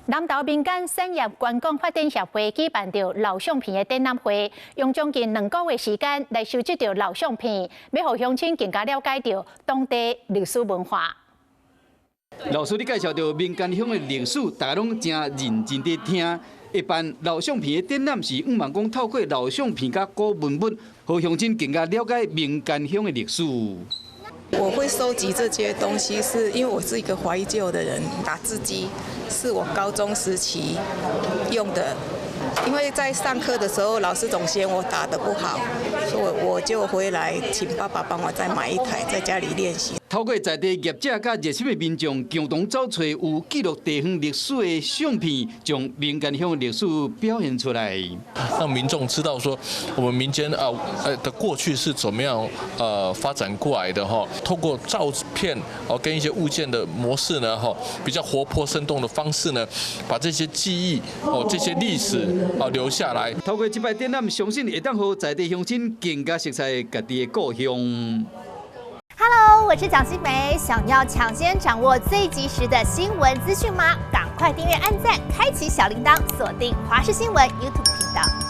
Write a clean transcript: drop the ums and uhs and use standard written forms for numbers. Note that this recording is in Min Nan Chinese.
南投民間產業觀光發展協會舉辦著老相片的展覽會，用將近2個月時間來收集著老相片，欲予鄉親更加了解著當地歷史文化。老師咧介紹著民間鄉的歷史，大家攏真認真佇聽。一般老相片的展覽是向望講透過老相片佮古文物，予鄉親更加了解民間鄉的歷史。我會收集這些東西，是因為我是一個懷舊的人。打字機是我高中時期用的，因為在上課的時候，老師總嫌我打得不好，所以我就回來請爸爸幫我再買一台，在家裡練習。透過在地業者佮熱心的民眾，共同找揣有記錄地方歷史的相片，將民間鄉的歷史表現出來，讓民眾知道說，我們民間啊，的過去是怎麼樣發展過來的哈。透過照片哦，跟一些物件的模式呢，哈，比較活潑生動的方式呢，把這些記憶哦，這些歷史啊留下來。透過這擺展覽，相信會當予在地鄉親更加熟悉家己的故鄉。 Hello，我是蔣新梅，想要搶先掌握最及時的新聞資訊嗎？趕快訂閱、按讚、開啟小鈴鐺，鎖定華視新聞 YouTube 頻道。